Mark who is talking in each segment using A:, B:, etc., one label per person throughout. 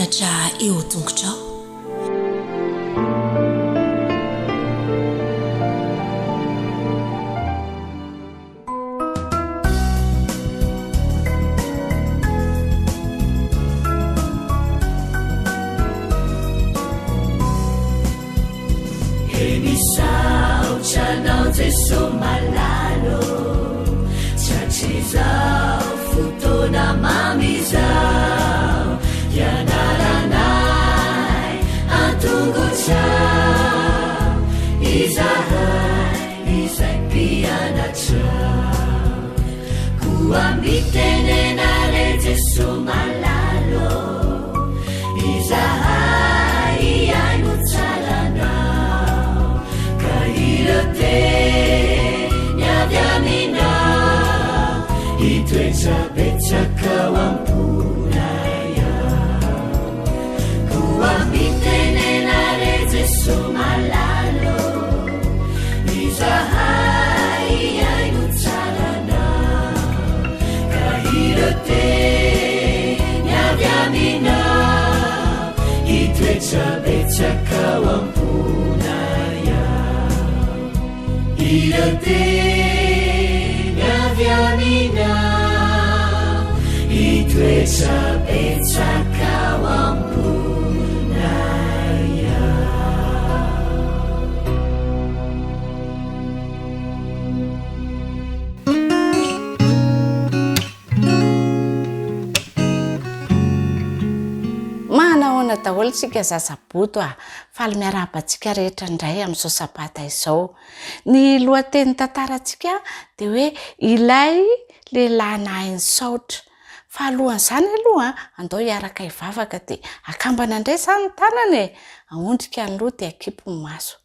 A: mpianatra eo an-tongotrao.
B: He misaotra anao Jeso malala ô, Tratrizao fotoana mamy izao, Hianaranay an-tongotrao izahay izay mpianatrao. Koa mitenena re Jeso malala ô, Izahay hihaino tsara anao, ka ireo teny avy aminao hitoetra betsaka ao am-ponay ao. Koa mitenena re Jeso malala ô, izahay hihaino tsara anao, ka ireo teny avy aminao hitoetra betsaka ao am-ponay ao. Ireo teny avy aminao hitoetra betsaka ao am-ponay ao.
C: Manahoana daholo tsika zaza boto a! Faly miarahaba antsika rehetra indray amin'izao sabata izao. Ny lohatenin'ny tantarantsika dia hoe ilay lehilahy nahay nisaotra. Fa alohan'izany aloha, andao hiaraka hivavaka dia akambana indray izany ny tanana e! Aondrika ny loha dia akipy ny maso.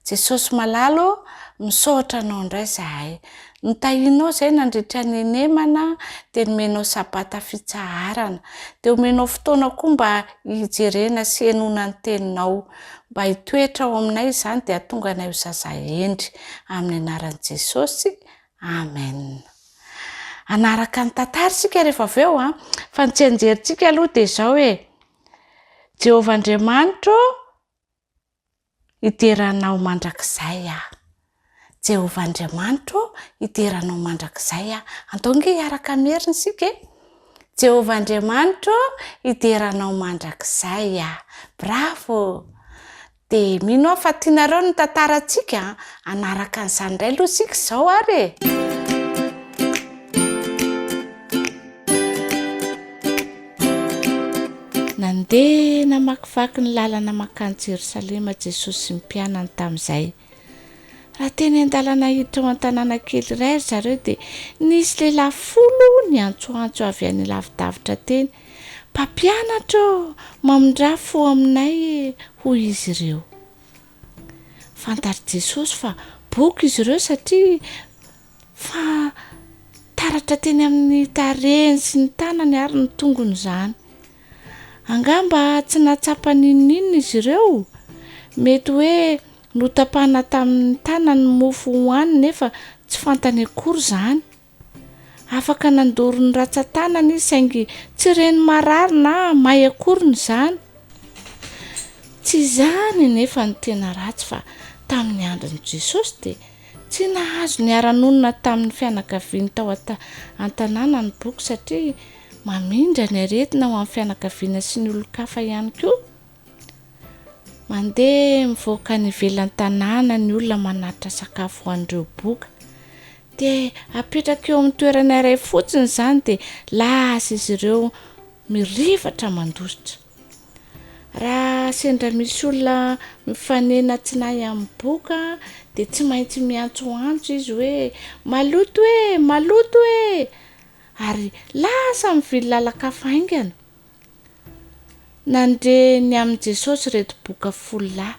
C: Jesosy malala ô, misaotra anao indray izahay. Notahianao izay nandritra ny henemana, dia nomenao sabata fitsaharana. Dia omenao fotoana koa mba hijerena sy henoina ny teninao. Mba hitoetra ao aminay izany dia hahatonga anay ho zaza hendry. Amin'ny anaran'i Jesosy, Amen. Hanaraka ny tantara isika rehefa avy eo an, fa ny tsianjerintsika aloha dia izao hoe, Jehovah Andriamanitro ô, Hidera Anao mandrakizay aho. Jehovah Andriamanitro ô, hidera Anao mandrakizay aho. Andao ange hiaraka hamerina isika e! Jehovah Andriamanitro ô, hidera Anao mandrakizay aho. Bravo! Dia mino aho fa tianareo ny tantarantsika an! Hanaraka an'izany indray aloha isika izao ary e! Nandeha namakivaky ny lalana mankany Jerosalema Jesosy sy ny mpianany tamin'izay. Raha teny an-dalana hiditra ao an-tanàna kely iray ry zareo dia nisy lehilahy folo niantsoantso avy any lavidavitra teny, Mpampianatra ô, mamindrà fo aminay e! hoy izy ireo. Fantatr'i Jesosy fa boka izy ireo satria Fa taratra teny amin'ny tarehiny sy ny tanany ary ny tongony izany. Angamba tsy nahatsapa n'inon'inona izy ireo. Mety hoe notapahana tamin'ny tanany ny mofo hohaniny nefa tsy fantany akory izany. Afaka nandoro ny rantsan-tanany izy saingy tsy reny marary na may akoriny izany. Tsy izany anefa no tena ratsy fa tamin'ny andron'i Jesosy dia Tsy nahazo niara-nonina tamin'ny fianakaviany tao an-tanàna ny boky satria mamindra ny aretina ho amin'ny fianakaviana sy ny olon-kafa ihany koa. Mandeha mivoaka any ivelan'ny tanàna ny olona manatitra sakafo ho an'ireo boka. Dia apetraka eo amin'ny toerana iray fotsiny izany dia lasa izy ireo mirifatra mandositra. Raha sendra misy olona mifanena tsy nahy amin'ny boka dia tsy maintsy miantsoantso izy hoe, Maloto e! Maloto e! Ary lasa mivily lalan-kafa haingana. Nandre ny amin'i Jesosy ireto boka folo lahy.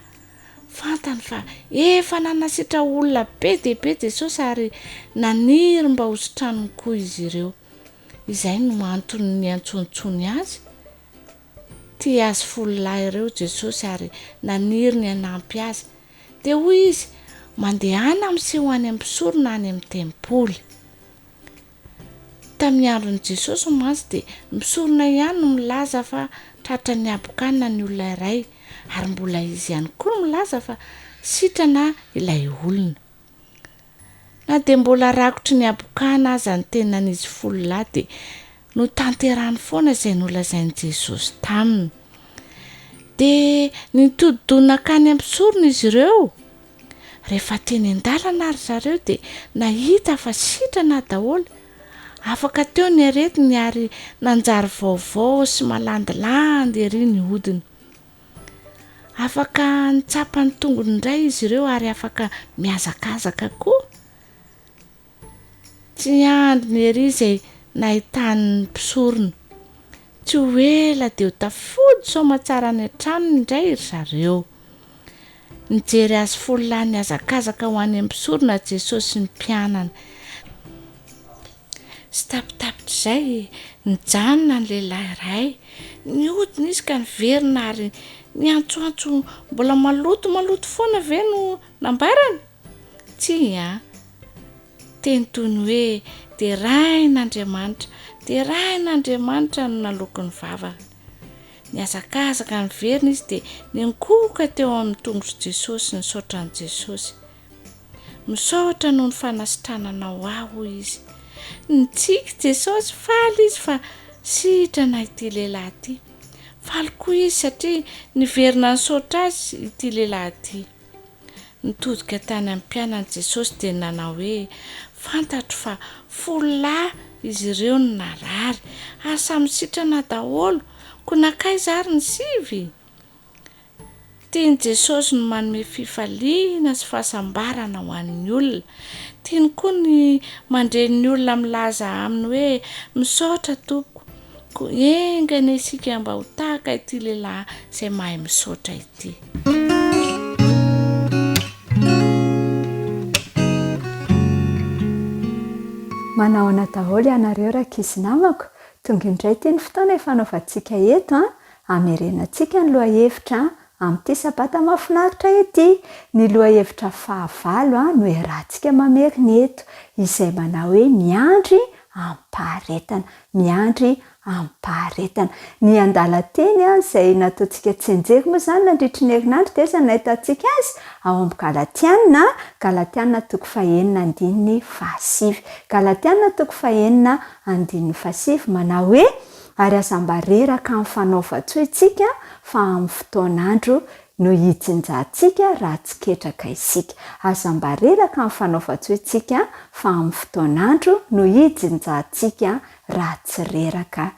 C: Fantany fa efa nanasitra olona be dia be Jesosy ary naniry mba hositraniny koa izy ireo. Izay no antony niantsoantsoany azy. Tia azy folo lahy ireo Jesosy ary naniry ny hanampy azy. Dia hoy izy, Mandehana miseho any amin'ny mpisorona any amin'ny tempoly. Tamin'ny andron'i Jesosy mantsy dia mpisorona ihany no milaza fa tratran'ny habokana ny olona iray ary mbola izy ihany koa no milaza fa sitrana ilay olona. Na dia mbola rakotry ny habokana aza ny tenan'izy fololahy dia notanterahiny foana izay nolazain'i Jesosy taminy. Dia nitodi-doha nankany amin'ny mpisorona izy ireo. Rehefa teny an-dalana ry zareo dia nahita fa sitrana daholo. Afaka teo ny aretiny ary nanjary vaovao sy malandilandy ery ny hodiny. Afaka nitsapa ny tongony indray izy ireo ary afaka mihazakazaka koa. Tsy andriny ery izay nahitany ny mpisorona. Tsy ho ela dia ho tafody soamatsara any an-tranony indray ry zareo. Nijery azy fololahy nihazakazaka ho any amin'ny mpisorona Jesosy sy ny mpianany. Tsy tapitapitr'izay, nijanona ny lehilahy iray. Nihodina izy ka niverina ary niantsoantso mbola maloto maloto foana ve no nambarany? Tsia. Teny toy ny hoe deraina Andriamanitra, deraina Andriamanitra no naloaky ny vavany. Nihazakazaka niverina izy dia niankohoka teo amin'ny tongotr'i Jesosy nisaotra an'i Jesosy. Misaotra noho ny fanasitrananao ahy, hoy izy. Nitsiky Jesosy, faly izy fa sitrana ity lehilahy ity. Faly koa izy satria niverina nisaotra azy ity lehilahy ity. Nitodika tany amin'ny mpianany Jesosy dia nanao hoe, Fantatro fa fololahy izy ireo no narary, ary samy sitrana daholo, koa nankaiza ary ny sivy? Tian'i Jesosy ny manome fifaliana sy fahasambarana ho an'ny olona. Tiany koa ny mandre ny olona milaza aminy hoe, Misaotra, Tompoko. Koa enga anie isika mba ho tahaka ity lehilahy izay mahay misaotra ity.
A: Manahoana daholo ianareo rankizy namako? Tonga indray ity ny fotoana ifanaovantsika eto an! Hamerenantsika ny lohahevitra amin'ity sabata mahafinaritra ity. Ny lohahevitra fahavalo no iarahantsika mamerina eto, izay manao hoe miandry amim-paharetana. Miandry amim-paharetana. Ny andalan-teny izay nataontsika tsianjery moa izany nandritry ny herinandro dia aiza no nahitantsika azy? Ao amin'ny Galatiana, Galatiana toko fahenina andininy fahasivy. Galatiana toko fahenina andininy fahasivy manao hoe, Ary aza mba reraka amin'ny fanaovan-tsoa isika fa amin'ny fotoan'andro no hijinjantsika raha tsy ketraka isika. Aza mba reraka amin'ny fanaovan-tsoa isika fa amin'ny fotoan'andro no hijinjantsika raha tsy reraka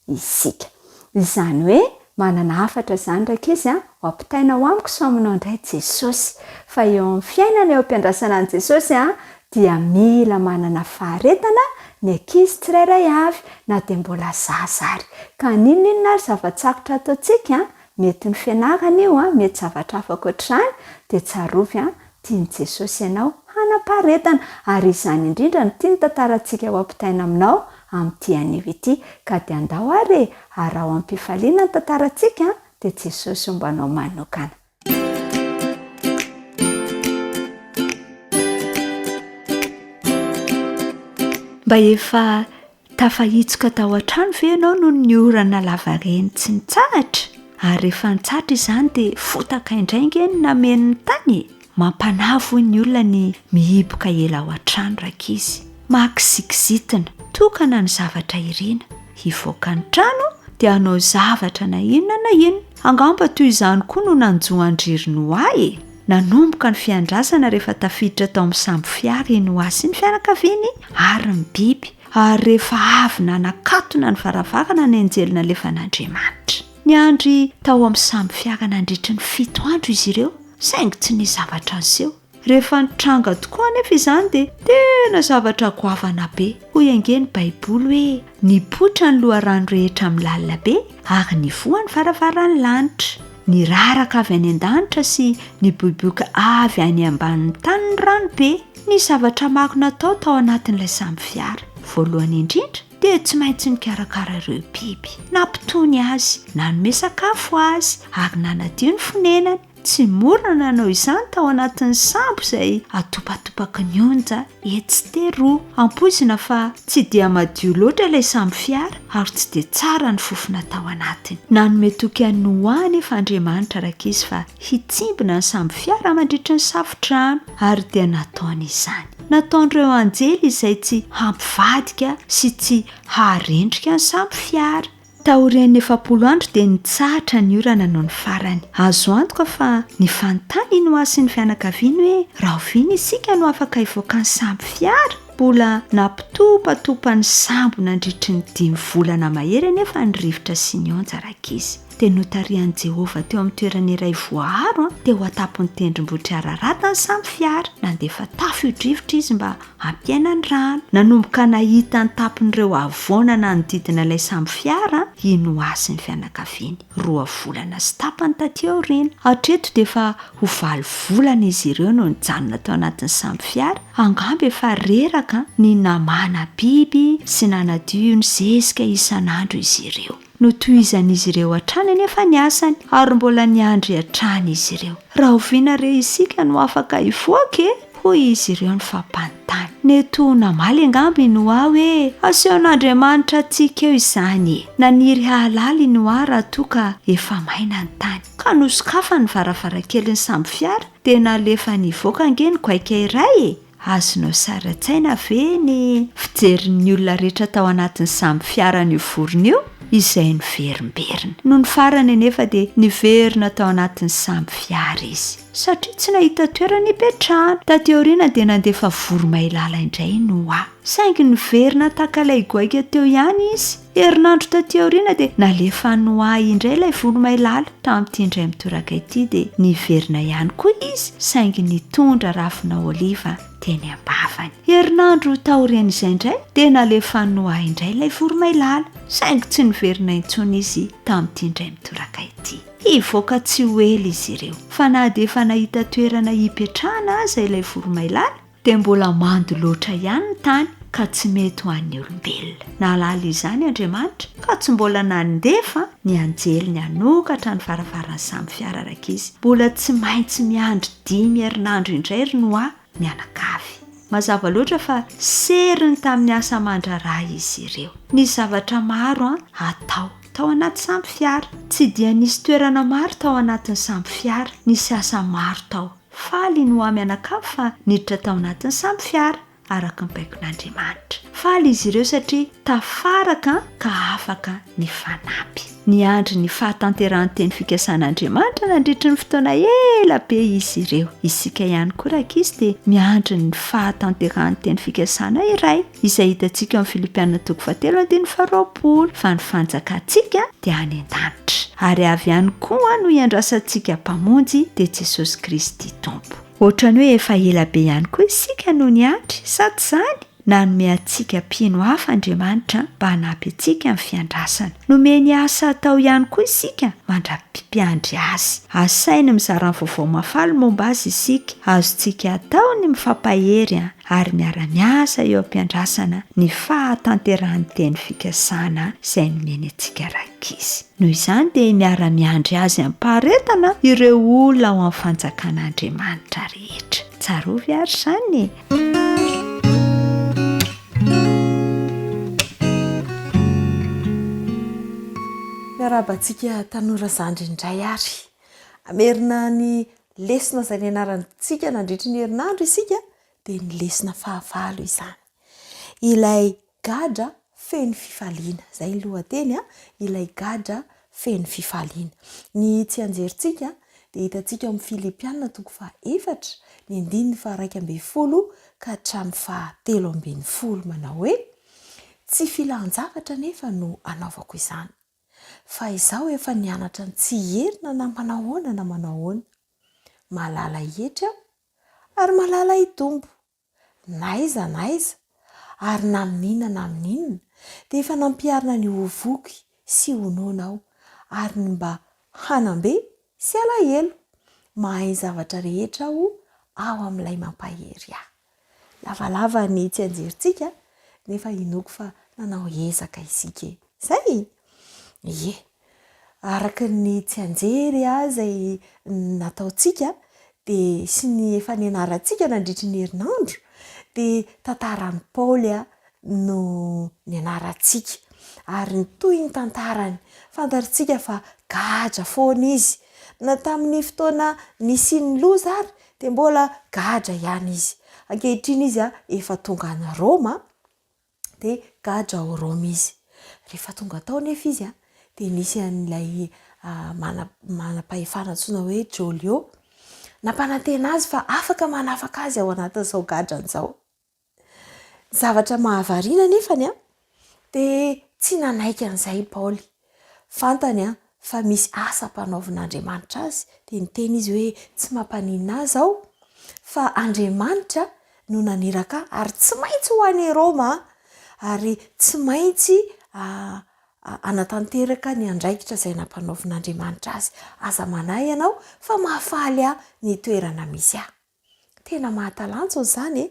A: isika. Izany hoe manana hafatra izany rankizy a, ho ampitaina ho amiko sy ho aminao indray Jesosy. Fa eo amin'ny fiainana eo am-piandrasana an'i Jesosy a, dia mila manana faharetana ny ankizy tsirairay avy na dia mbola zaza ary. Ka n'inon'inona ary zava-tsarotra ataontsika, mety ny fianarana io, mety zavatra hafa ankoatr'izany, dia tsarovy tian'i Jesosy ianao hanam-paharetana. Ary izany indrindra no tian'ny tantarantsika ho ampitaina aminao amin'ity anio ity. Ka dia andao ary e, araho amim-pifaliana ny tantarantsika, dia Jesosy homba anao manokana.
D: Mba efa tafahitsoka tao an-trano ve ianao noho ny orana lavareny tsy nitsahatra? Ary rehefa nitsahatra izany dia fotaka indray ange no nameno ny tany e! Mampanahy hoy ny olona ny mihiboka ela ao an-trano rankizy. Mahakizikizitina, tokana ny zavatra irina. Hivoaka ny trano dia hanao zavatra na inona na inona. Angamba toy izany koa no nanjo an-dry ry Noa e! Nanomboka ny fiandrasana rehefa tafiditra tao amin'ny sambo fiara i Noa sy ny fianakaviany ary ny biby, ary rehefa avy nanakatona ny varavarana ny anjely nalefan'Andriamanitra. Niandry tao amin'ny sambo fiara nandritry ny fito andro izy ireo, saingy tsy nisy zavatra niseho. Rehefa nitranga tokoa anefa izany dia tena zavatra goavana be. Hoy ange ny Baiboly hoe, Nipoitra ny loharano rehetra amin'ny lalina be, ary nivoha ny varavaran'ny lanitra. Niraraka avy any an-danitra sy niboiboika avy any ambanin'ny tany ny rano be. Nisy zavatra maro natao tao anatin'ilay sambo fiara. Voalohany indrindra, dia tsy maintsy nikarakara ireo biby, nampitony azy, nanome sakafo azy, ary nanadio ny fonenany. Tsy mora ny nanao izany tao anatin'ny sambo izay atopatopaky ny onja etsy teroa. Ampoizina fa tsy dia madio loatra ilay sambo fiara ary tsy dia tsara ny fofona tao anatiny. Nanome toky an'i Noa anefa Andriamanitra rankizy fa hitsimbina ny sambo fiara mandritry ny safodrano, ary dia nataony izany. Nataon'ireo anjely izay tsy hampivadika sy tsy haharendrika ny sambo fiara. Taorian'ny 40 andro dia nitsahatra ny orana nony farany. Azo antoka fa nifanontany i Noa sy ny fianakaviany hoe, 'Rahoviana isika no afaka hivoaka ny sambo fiara? Mbola nampitopatopa ny sambo nandritry ny dimy volana mahery anefa ny rivotra sy ny onja, rankizy. Dia notarihan'i Jehovah teo amin'ny toerana iray voaaro teo an-tampon'ny tendrombohitr'i Ararata ny sambo fiara. Nandefa tafio-drivotra izy mba Hampiaina ny rano. Nanomboka nahita ny tampon'ireo havoana nanodidina ilay sambo fiara i Noa sy ny fianakaviany, roa volana sy tapany tatỳ aoriana. Hatreto dia efa ho valo volana izy ireo no nijanona tao anatin'ny sambo fiara, angamba efa reraka ny namana biby sy nanadio ny zezika isan'andro izy ireo. Notohizan'izy ireo hatrany anefa ny asany, ary mbola niandry hatrany izy ireo. Rahoviana re isika no afaka hivoaka e? hoy izy ireo nifampanontany. Nety ho namaly angamba i Noa hoe, Asehon'Andriamanitra antsika eo izany e! Naniry hahalala i Noa raha toa ka efa maina ny tany. Ka nosokafany ny varavarankelin'ny sambofiara, dia nalefany hivoaka ange ny goaika iray e! Azonao sary an-tsaina ve ny fijerin'ny olona rehetra tao anatin'ny sambo fiaran'io vorona io, izay niverimberina? Nony farany anefa dia niverina tao anatin'ny sambo fiara izy, satria tsy nahita toerana hipetrahana. Taty aoriana dia nandefa voromailala indray i Noa, saingy niverina tahaka ilay goaika teo ihany izy. Herinandro taty aoriana dia nalefan'i Noa indray ilay voromailala. Tamin'ity indray mitoraka ity dia niverina ihany koa izy saingy nitondra ravina oliva teny am-bavany. Herinandro taorian'izay indray dia nalefan'i Noa indray ilay voromailala, saingy tsy niverina intsony izy tamin'ity indray mitoraka ity. Hivoaka tsy ho ela izy ireo. Fa na dia efa nahita toerana hipetrahana aza ilay voromailala, dia mbola mando loatra ihany ny tany ka tsy mety ho an'ny olombelona. Nahalala izany Andriamanitra ka tsy mbola nandefa ny anjeliny hanokatra ny varavaran'ny samy fiara rankizy. Mbola tsy maintsy miandry dimy herinandro indray ry Noa mianakavy. Mazava loatra fa seriny tamin'ny asa aman-draharaha izy ireo. Nisy zavatra maro hatao tao anaty sambo fiara. Tsy dia nisy toerana maro tao anatin'ny sambo fiara. Nisy asa maro tao. Faly i Noa mianakavy fa niditra tao anatin'ny sambo fiara, araka ny baikon'Andriamanitra. Faly izy ireo satria tafaraka ka afaka nifanampy. Niandry ny fahatanterahan'ny teny fikasan'Andriamanitra nandritry ny fotoana ela be izy ireo. Isika ihany koa rankizy dia miandry ny fahatanterahan'ny teny fikasana iray. Izay hitantsika ao amin'ny Filipiana toko fahatelo andininy faharoapolo, fa ny fanjakantsika dia any an-danitra, ary avy any koa no hiandrasantsika Mpamonjy, dia Jesosy Kristy Tompo. Ohatran'ny hoe efa ela be ihany koa isika no niandry, sa tsy izany? Nanome antsika mpino hafa Andriamanitra mba hanampy antsika amin'ny fiandrasana. Nomeny asa hatao ihany koa isika mandra-piandry Azy. Asainy mizara ny vaovao mahafaly momba Azy isika. Azontsika atao ny mifampahery ary miara-miasa eo am-piandrasana ny fahatanterahan'ny teny fikasana izay nomeny antsika rankizy. Noho izany dia miara-miandry Azy amim-paharetana ireo olona ao amin'ny fanjakan'Andriamanitra rehetra. Tsarovy àry izany e!
E: Miarahaba antsika tanora zandry indray ary. Hamerina ny lesona izay nianarantsika nandritry ny herinandro isika dia ny lesona fahavalo izany. Ilay gadra feno fifaliana. Izay ny lohateny, ilay gadra feno fifaliana. Ny tsianjerintsika dia hitantsika ao amin'ny Filipiana toko fahaefatra, ny andininy faha-11 ka hatramin'ny faha-13 manao hoe, Tsy filan-javatra anefa no anaovako izany, fa izaho efa nianatra ny tsy hierina na manao ahoana na manao ahoana. Mahalala hietry aho, ary mahalala hitombo. Na aiza na aiza, ary na amin'inona na amin'inona, dia efa nampiharina ny ho voky sy ho noana aho, ary ny mba hanam-be sy alahelo. Mahay ny zavatra rehetra aho ao amin'ilay mampahery ahy. Lavalava ny tsianjerintsika, nefa inoako fa nanao ezaka isika e! Izay? Ie. Araka ny tsianjery izay nataontsika dia sy ny efa nianarantsika nandritry ny herinandro dia tantaran'i Paoly no nianarantsika ary nitohy ny tantarany. Fantatritsika fa gadra foana izy. Na tamin'ny fotoana nisian'ny loza ary dia mbola gadra ihany izy. Ankehitriny izy efa tonga any Roma. dia gadra ao Roma izy. Rehefa tonga tao nefa izy dia nisy an'ilay manam-pahefana antsoina hoe Jolio nampanantena azy fa afaka manafaka azy ao anatin'izao gadrany izao. Ny zavatra mahavariana anefany dia tsy nanaiky an'izay i Paoly. Fantany fa misy asa ampanaovin'Andriamanitra azy, dia niteny izy hoe, Tsy mampaninona ahy izao, fa Andriamanitra no naniraka ahy, ary tsy maintsy ho any Roma aho, ary tsy maintsy hanatanteraka ny andraikitra izay nampanaovin'Andriamanitra azy. Aza manahy ianao, fa mahafaly ahy ny toerana misy ahy. Tena mahatalanjona izany e!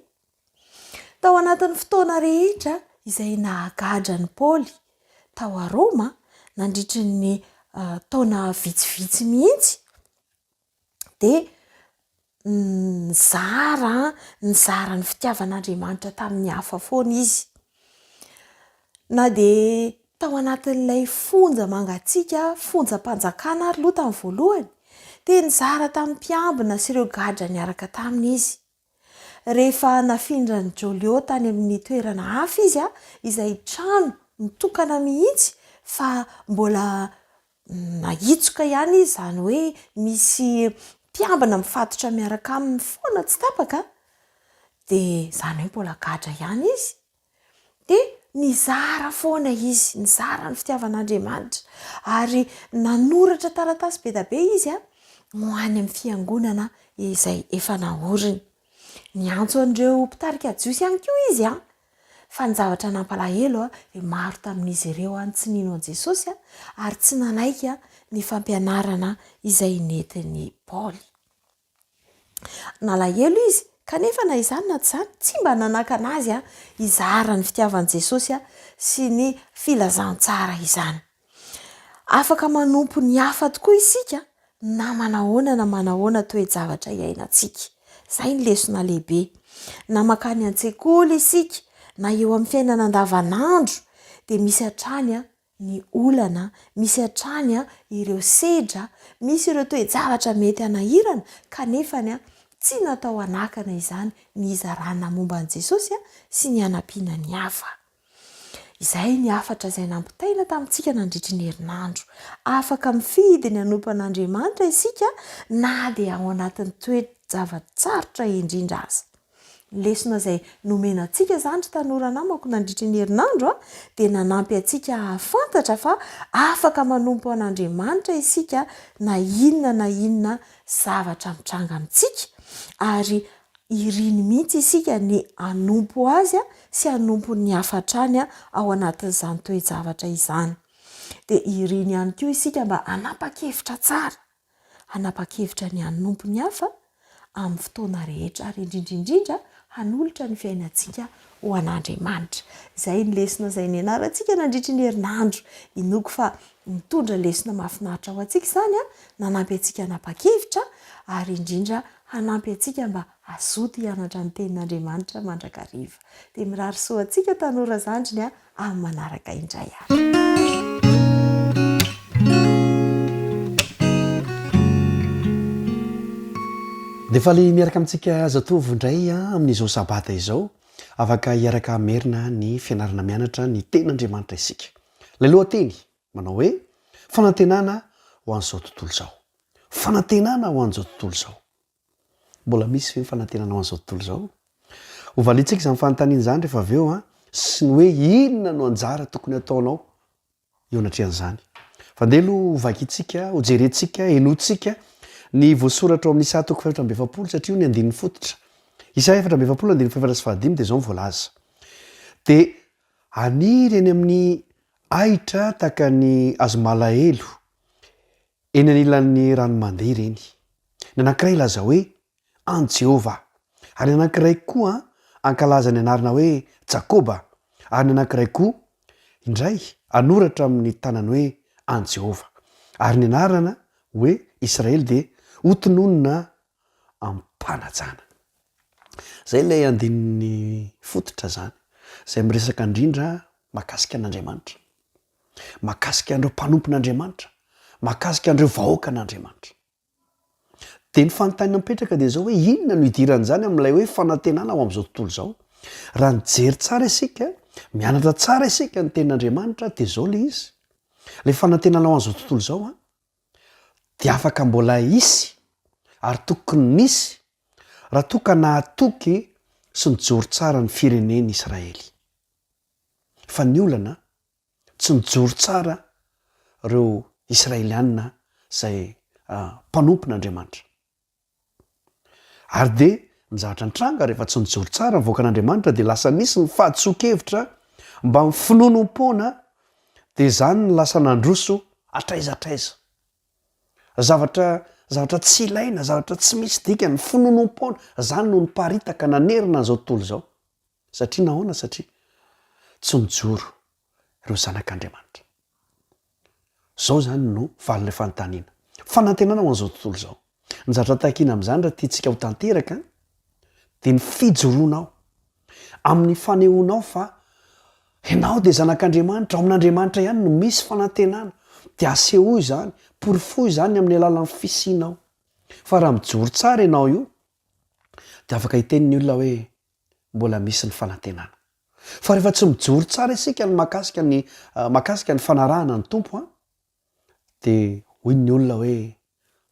E: Tao anatin'ny fotoana rehetra izay nahagadra an'i Paoly tao a Roma, nandritry ny taona vitsivitsy mihitsy, dia nizara nizara ny fitiavan'Andriamanitra tamin'ny hafa foana izy. Na dia tao anatin'ilay fonja mangatsiaka, fonjam-panjakana ary aloha tamin'ny voalohany, dia nizara tamin'ny mpiambina sy ireo gadra niaraka taminy izy. Rehefa nafindran'i Jolio tany amin'ny toerana hafa izy, izay trano mitokana mihitsy fa mbola nahitsoka ihany izy, izany hoe misy mpiambina mifatotra miaraka aminy foana tsy tapaka, dia izany hoe mbola gadra ihany izy. Dia nizara foana izy, nizara ny fitiavan'Andriamanitra, ary nanoratra taratasy be dia be izy ho any amin'ny fiangonana izay efa naoriny. Niantso an'ireo mpitarika jiosy ihany koa izy, fa ny zavatra nampalahelo dia maro tamin'izy ireo no tsy nino an'i Jesosy ary tsy nanaiky ny fampianarana izay nentin'i Paoly. Nalahelo izy, kanefa na izany na tsy izany, tsy mba nanakana azy hizara ny fitiavan'i Jesosy sy ny filazantsara izany. Afaka manompo ny hafa tokoa isika na manahoana na manahoana toe-javatra iainantsika. Izay ny lesona lehibe. Na mankany an-tsekoly isika, na eo amin'ny fiainana andavanandro, dia misy hatrany ny olana, misy hatrany ireo sedra, misy ireo toe-javatra mety hanahirana, kanefa tsy natao hanakana izany ny hizarana momba an'i Jesosy sy ny hanampiana ny hafa. Izay ny hafatra izay nampitaina tamintsika nandritry ny herinandro. Afaka mifidy ny hanompo an'Andriamanitra isika na dia ao anatin'ny toe-java-tsarotra indrindra aza. Ny lesona izay nomena antsika izany ry tanora namako nandritry ny herinandro dia nanampy antsika hahafantatra fa afaka manompo an'Andriamanitra isika na inona na inona zavatra mitranga amintsika ary iriny mihitsy isika ny hanompo Azy sy hanompo ny hafa hatrany ao anatin'izany toe-javatra izany. Dia iriny ihany koa isika mba hanapa-kevitra tsara hanapa-kevitra ny hanompo ny hafa amin'ny fotoana rehetra ary indrindra indrindra hanolotra ny fiainantsika ho an'Andriamanitra. Izay ny lesona izay nianarantsika nandritry ny herinandro. Inoako fa nitondra lesona mahafinaritra ho antsika izany, nanampy antsika hanapa-kevitra ary indrindra hanampy antsika mba hazoto hianatra ny tenin'Andriamanitra mandrakariva. Dia mirary soa antsika tanora zandriny amin'ny manaraka indray ary.
F: Dia faly miaraka amintsika zatovo indray amin'izao sabata izao. Afaka hiaraka hamerina ny fianarana mianatra ny tenin'Andriamanitra isika. Ilay lohateny manao hoe Fanantenana ho an'izao tontolo izao. Fanantenana ho an'izao tontolo izao. Mbola misy ve ny fanantenana ho an'izao tontolo izao? Ho valiantsika izany fanontaniana izany rehefa avy eo an, sy ny hoe inona no anjara tokony hataonao eo anatrehan'izany. Fa andeha aloha ho vakintsika, ho jerentsika, henointsika ny voasoratra ao amin'ny Isaia toko fahefatra amby 40 satria io ny andininy fototra. Isaia 44 andininy fahefatra sy fahadimy dia izao no voalaza. Dia haniry eny amin'ny ahitra tahaka ny hazomalahelo Eny anilan'ny rano mandeha ireny. Ny anankiray hilaza hoe, An'i Jehovah. Ary ny anankiray koa hankalaza ny anarana hoe Jakoba, ary ny anankiray koa indray hanoratra amin'ny tanany hoe, An'i Jehovah. Ary ny anarana hoe Israely dia hotononina amim-panajana. Izay ilay andininy fototra izany, izay miresaka indrindra mahakasika an'Andriamanitra, mahakasika an'ireo mpanompon'Andriamanitra, mahakasika an'ireo vahoakan'Andriamanitra. Dia ny fanontaniana mipetraka dia izao hoe inona no idiran'izany amin'ilay hoe fanantenana ho amin'izao tontolo izao? Raha nijery tsara isika, mianatra tsara isika ny tenin'Andriamanitra dia izao ilay izy, ilay fanantenana ho an'izao tontolo izao an, dia afaka mbola hisy ary tokony nisy raha toa ka nahatoky sy nijoro tsara ny firenen'i Israely. Fa ny olana, tsy nijoro tsara ireo Israelianina izay mpanompon'Andriamanitra. Ary dia ny zavatra nitranga rehefa tsy nijoro tsara ny vahoakan'Andriamanitra dia lasa nisy ny fahadisoan-kevitra mba ny finoanoam-poana dia izany no lasa nandroso hatraiza hatraiza. Zavatra zavatra tsy ilaina, zavatra tsy misy dikany, finoanoam-poana, izany no niparitaka nanerana an'izao tontolo izao. Satria nahoana? Satria tsy nijoro ireo zanak'Andriamanitra. Izao izany no valin'ilay fanontaniana. Fanantenana ho an'izao tontolo izao. Ny zavatra takiana amin'izany raha tiantsika ho tanteraka dia ny fijoroanao amin'ny fanehoanao fa ianao dia zanak'Andriamanitra, ao amin'Andriamanitra ihany no misy fanantenana. Dia asehoy izany, porofoy izany amin'ny alalan'ny fisianao. Fa raha mijoro tsara ianao io dia afaka hiteny ny olona hoe mbola misy ny fanantenana. Fa rehefa tsy mijoro tsara isika ny mahakasika ny mahakasika ny fanarahana ny Tompo an, dia hoy ny olona hoe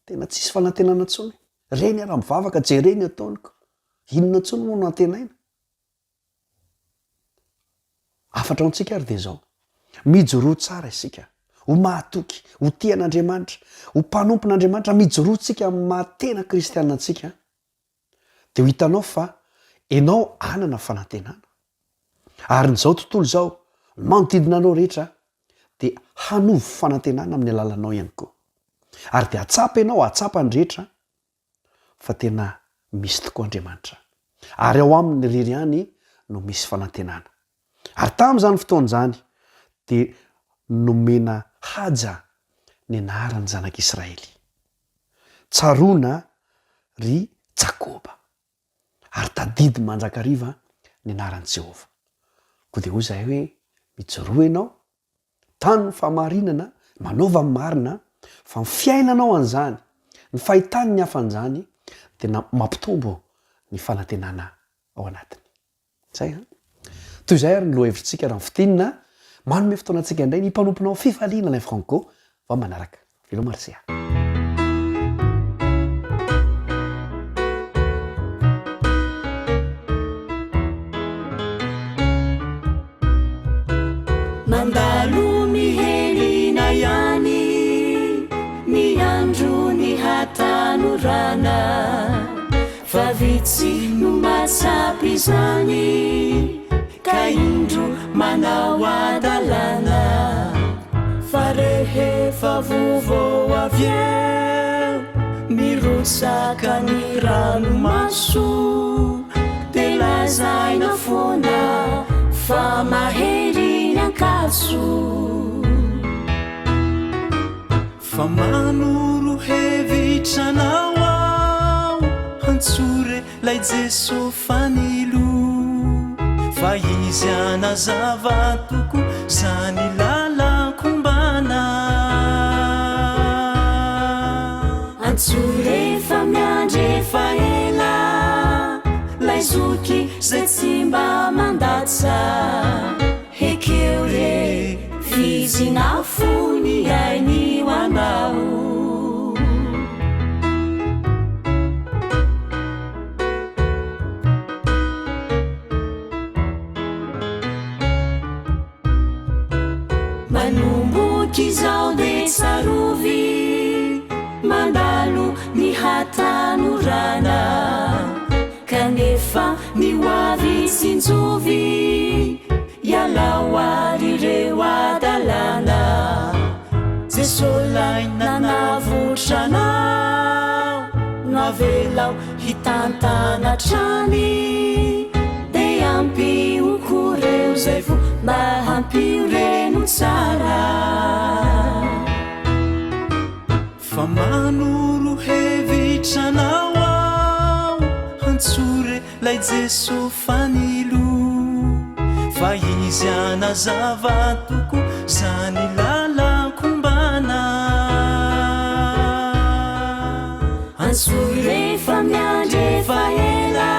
F: tena tsisy fanantenana intsony, reny aho raha mivavaka, jereo ny ataony ko, inona intsony moa no antenaina? Hafatra ho antsika ary dia izao, mijoroa tsara isika, ho mahatoky, ho tia an'Andriamanitra, ho mpanompon'Andriamanitra, mijoroa tsika amin'ny maha tena kristiana antsika, dia ho hitanao fa ianao hanana fanantenana. Ary ny izao tontolo izao, ny manodidina anao rehetra dia hanovo fanantenana amin'ny alalanao ihany koa. Ary dia hahatsapa ianao, hahatsapa ny rehetra fa tena misy tokoa Andriamanitra. Ary ao aminy irery ihany no misy fanantenana. Ary tamin'izany fotoana izany dia nomena haja ny anaran'ny zanak'Israely. Tsaroana ry Jakoba, ary tadidy mandrakariva ny anaran'i Jehovah. Koa dia hoy izahay hoe, Mijoroa ianao, tano ny fahamarinana, manaova ny marina, fa ny fiainanao an'izany, ny fahitany ny hafa an'izany, dia mampitombo ny fanantenana ao anatiny. Zay an! Toy izay ary ny lohahevitsika raha ny fintinina, manome fotoana antsika indray ny mpanomponao Fifaliana Alain Franco vao manaraka. Veloma ry se a!
B: Mandalo mihelina ihany ny andron'ny hatanorana. Fa vitsy no mahatsapa izany ka indro manao hadalana. Fa rehefa vovo avy eo mirotsaka ny ranomaso dia lazaina foana fa mahery ny ankatso.
G: Fa manoro hevitra anao aho Antsoy re lay Jeso fanilo Fa izy hanazava tokoa Zany lalan-kombana.
B: Antsoy rehefa miandry efa ela Lay zoky zay tsy mba mandatsa. Ekeo re, f'izy nafoy ny ainy ho anao. Manomboka izao dia tsarovy, mandalo ny hatanorana. Kanefa ny ho avy tsinjovy, ialao ary ireo hadalana.
G: Jeso lay nanavotra anao, no avelao hitantana hatrany.
B: Dia ampio koa reo zay voa mba hampioreno tsara.
G: manoro hevitra anao aho Antsoy re 'lay Jeso fanilo Fa Izy hanazava tokoa 'zany lalan-kombana.
B: Antsoy rehefa miandry efa ela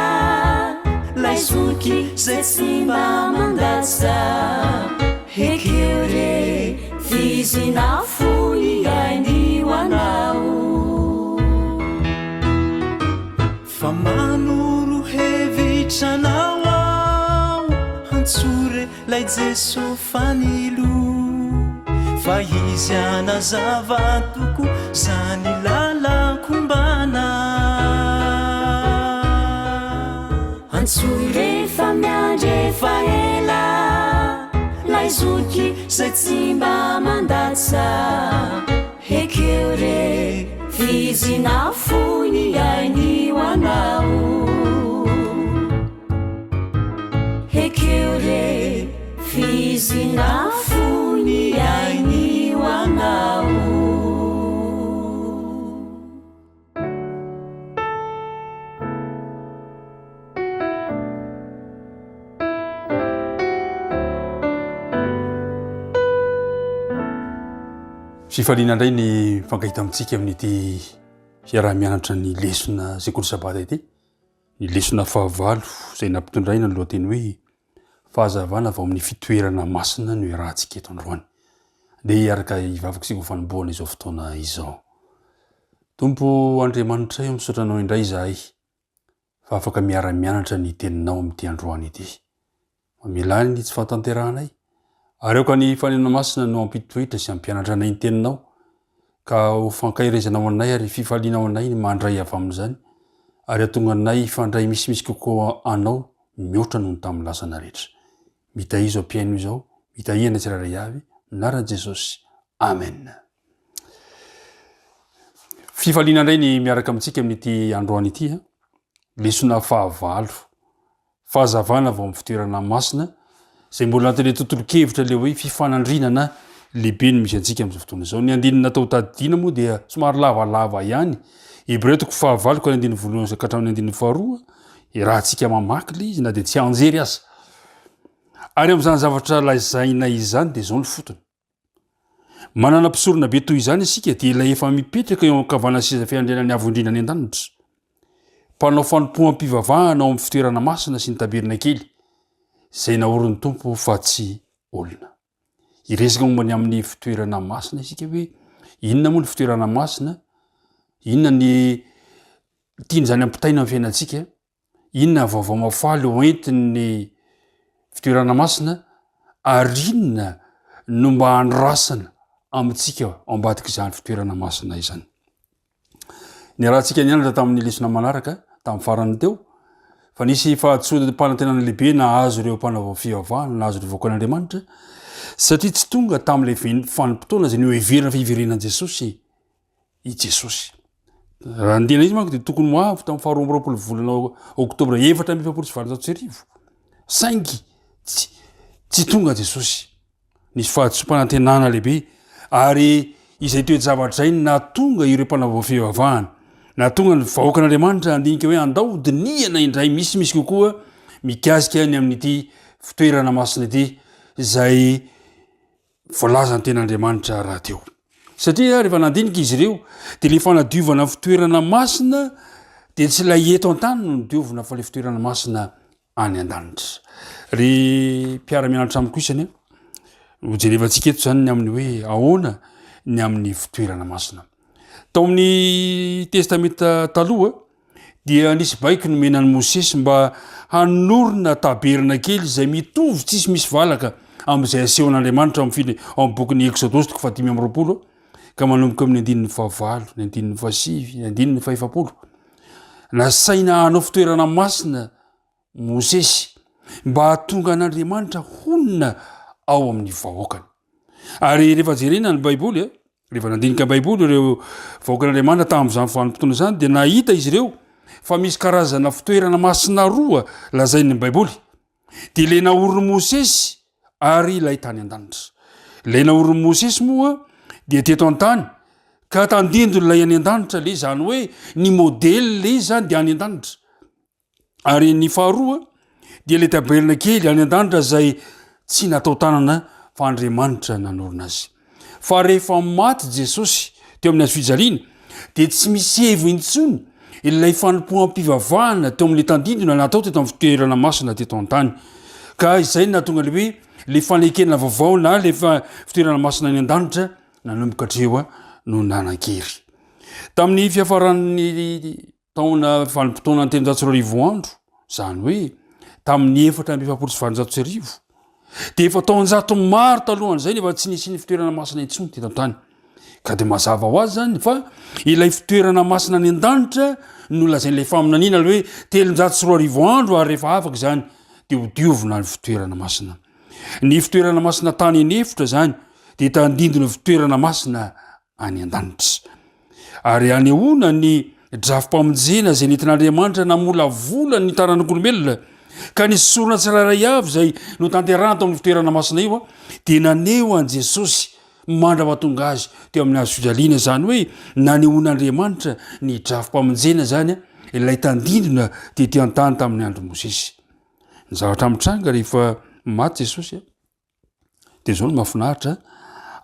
B: 'lay zoky 'zay tsy mba mandatsa Ekeo re f'izy nafoy ainy ho anao.
G: Fa manoro hevitra anao aho Antsoy re 'lay Jeso fanilo Fa Izy hanazava tokoa 'zany lalan-kombana.
B: Antsoy rehefa miandry efa ela 'lay zoky 'zay tsy mba mandatsa Ekeo re f'izy nafoy ny ainy ho anao Ekeo re f'izy nafoy ny ainy ho anao.
H: Fifaliana indray ny mifankahita amintsika amin'ity fiaraha-mianatra ny lesona sekoly sabata ity. Ny lesona fahavalo izay nampitondraina ny lohateny hoe fahazavana avy ao amin'ny fitoerana masina no iarahantsika eto androany. Andeha hiaraka hivavaka isika ho fanombohana izao fotoana izao. Tompo Andriamanitray o misaotra anao indray izahay fa afaka miara-mianatra ny teninao amin'ity androany ity. Mamelà ny tsy fahatanterahanay ary aoka ny Fanina Masina no hampitoetra sy hampianatra anay ny teninao ka ho fankaherezana ho anay ary fifaliana ho anay ny mandray avy amin'izany ary hahatonga anay hifandray misimisy kokoa anao mihoatra noho ny tamin'ny lasana rehetra. Mitahia izao mpihaino izao, mitahia anay tsirairay avy, amin'ny anaran'i Jesosy. Amen. Fifaliana indray ny miaraka amintsika amin'ity androany ity, lesona fahavalo, fahazavana vao amin'ny fitoerana masina, izay mbola anatin'ilay tontolon-kevitra ilay hoe fifanandrinana lehibe no misy antsika amin'izao fotoana izao. Ny andininy natao tadidiana moa dia somary lavalava ihany. Hebreo toko fahavalo ka ny andininy voalohany ka hatramin'ny andininy faharoa, Iarahantsika mamaky ilay izy na dia tsy anjery aza. Ary amin'izany zavatra lazaina izany dia izao ny fotony. Manana mpisorona be toy izany isika dia ilay efa mipetraka eo ankavanan'ny seza fiandrianan'ny Avo Indrindra any an-danitra. Mpanao fanompoam-pivavahana ao amin'ny fitoerana masina sy ny tabernakely izay naorin'ny Tompo fa tsy olona. Hiresaka momba ny amin'ny fitoerana masina isika hoe inona moa ny fitoerana masina, inona ny tian'izany ampitaina amin'ny fiainantsika, inona ny vaovao mahafaly hoentin'ny fitoerana masina ary inona no mba andrasana amintsika ao ambadik'izany fitoerana masina izany. Niarahantsika nianatra tamin'ny lesona manaraka tamin'ny farany teo fa nisy fahadisoam-panantenana lehibe nahazo ireo mpanao fivavahana, nahazo ireo vahoakan'Andriamanitra satria tsy tonga tamin'ilay vanim-potoana izay noheverina fa hiverenan'i Jesosy i Jesosy. Raha ny tena izy manko dia tokony ho avy tamin'ny faharoa amby roapolo volana oktobra 1844. Saingy tsy, tsy tonga Jesosy. Nisy fahadisoam-panantenana lehibe ary izay toe-javatra izay no nahatonga ireo mpanao fivavahana, nahatonga ny vahoakan'Andriamanitra handinika hoe andao hodinihana indray misimisy kokoa mikasika ny amin'ity fitoerana masina ity izay voalazan'ny tenin'Andriamanitra rahateo. Satria rehefa nandinika izy ireo dia ilay fanadiovana fitoerana masina dia tsy ilay eto an-tany no nodiovina fa ilay fitoerana masina any an-danitra. Ry mpiara-mianatra amiko isany, hojerevantsika eto izany ny amin'ny hoe ahoana ny amin'ny fitoerana masina. Tao amin'ny Testamenta Taloha dia nisy baiko nomena an'i Mosesy mba hanorina tabernakely izay mitovy tsisy misy valaka amin'izay asehon'Andriamanitra ao amin'ny ao amin'ny bokin'ny Eksodosy toko fahadimy amby roapolo ka manomboka amin'ny andininy fahavalo, ny andininy fahasivy, ny andininy fahefapolo. Nasaina hanao fitoerana masina Mosesy mba hahatonga an'Andriamanitra honina ao amin'ny vahoakany. Ary rehefa jerena ny Baiboly, rehefa nandinika Baiboly ireo vahoakan'Andriamanitra tamin'izany vanim-potoana izany, dia nahita izy ireo fa misy karazana fitoerana masina roa lazain'ny Baiboly. Dia ilay naorin'i Mosesy ary ilay tany an-danitra. Ilay naorin'i Mosesy moa dia teto an-tany. Ka tandindon'ilay any an-danitra ilay izy, izany hoe ny modely ilay izy izany dia any an-danitra. Ary ny faharoa dia ilay tabernakely any an-danitra izay tsy natao tanana fa Andriamanitra nanorina azy. Fa rehefa maty Jesosy teo amin'ny hazo fijaliana dia tsy misy heviny intsony ilay fanompoam-pivavahana teo amin'ilay tandindona natao teto amin'ny fitoerana masina teto an-tany. Ka izay no nahatonga ilay hoe ilay fanekena vaovao na ilay fitoerana masina any an-danitra nanomboka hatreo no nanan-kery. Tamin'ny fiafaran'ny taona vanim-potoanan'ny 2300 andro, izany hoe tamin'ny 1844, dia efa taonjato maro talohan'izay nefa tsy nisy ny fitoerana masina intsony teto an-tany. Ka dia mazava ho azy izany fa ilay fitoerana masina any an-danitra no lazain'ilay faminaniana ilay hoe 2300 andro ary rehefa afaka izany dia ho diovina ny fitoerana masina. Ny fitoerana masina tany an'efitra izany dia tandindona fitoerana masina any an-danitra. Ary hanehoana ny drafi-pamonjena izay nentin'Andriamanitra namolavola ny taranak'olombelona, ka ny sorona tsirairay avy izay notanterahana tao amin'ny fitoerana masina io dia naneho an'i Jesosy mandra-pahatonga azy teo amin'ny hazo fijaliana, izany hoe nanehoan'Andriamanitra ny drafi-pamonjena izany ilay tandindona tety an-tany tamin'ny andron'i Mosesy. Ny zavatra mitranga rehefa maty Jesosy Dia izao no mahafinaritra,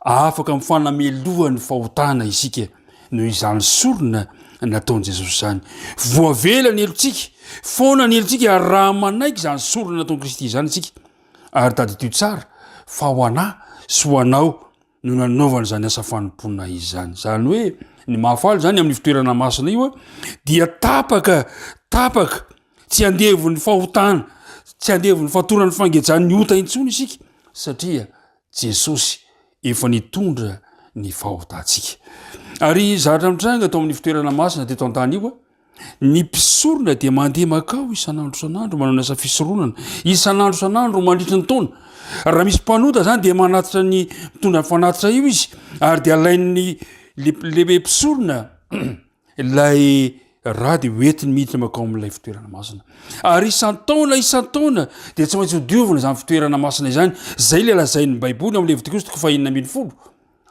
H: afaka mifanamelohan'ny fahotana isika noho izany sorona nataon'i Jesosy izany. Voavela ny helotsika, foana ny helotsika ary raha manaiky izany sorona nataon'i Kristy izany isika. Ary tadidio tsara fa ho anà sy ho anao no nanaovana izany asa fanompoana izany. Izany hoe ny mahafaly izany amin'ny fitoerana masina io dia tapaka tapaka Tsy andevon'ny fahotana, tsy andevon'ny fatoran'ny fangejan'ny ota intsony isika satria Jesosy efa nitondra ny fahotantsika. Ary zavatra mitranga tao amin'ny fitoerana masina teto an-tany io, ny mpisorona dia mandeha makao isan'andro isan'andro manao ny asa fisoronana, isan'andro isan'andro mandritry ny taona. Raha misy mpanota izany dia manatitra ny mitondra ny fanatitra io izy ary dia alain'ny lehibe mpisorona Ilay ra dia hoentiny miditra mankao amin'ilay fitoerana masina. Ary isan-taona isan-taona dia tsy maintsy hodiovina izany fitoerana masina izany. Izay ilay lazain'ny Baiboly ao amin'ny Levitikosy toko fahenina ambin'ny folo.